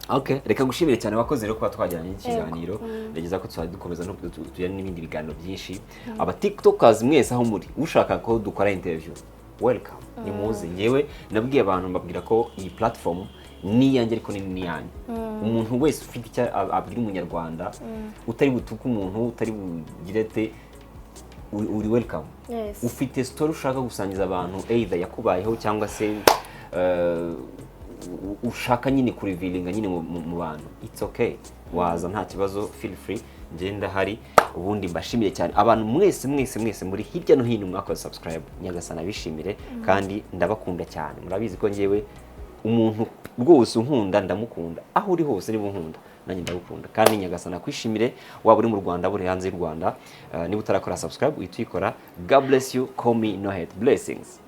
okay, reka ngushimire cyane, wakoze rero kuba twagiranye ikiganiro. Ntekereza ko tuzajya dukomeza no tujyana n'ibindi biganiro byinshi. Aba TikTokers mwese aho muri, ushaka ko dukora interview, welcome, ni muze. Ngewe nabwiye abantu, mbabwira ko iyi platform ni iyanjye ariko ni n'iyanyu. Umuntu wese ufite icyo abwira umunyarwanda, utari butuke umuntu, utari bugire ate, uri welcome. Ufite story ushaka gusangiza abantu, either yakubayeho cyangwa se ushaka nyine kuriviringa nyine mu bantu, it's okay, waza nta kibazo, feel free, njye ndahari. Ubundi mbashimire cyane abantu mwese mwese mwese muri hirya no hino mwakoze subscribe. Nyagasana abishimire, kandi ndabakunda cyane. Murabizi ko njyewe umuntu rwose unkunda ndamukunda. Aho uri hose, niba unkunda nanjye ndagukunda, kandi Nyagasana akwishimire, waba uri mu Rwanda, waba uri hanze y'u Rwanda. Niba utarakora subscribe, uhita uyikora. God bless you. Call me no hate blessings.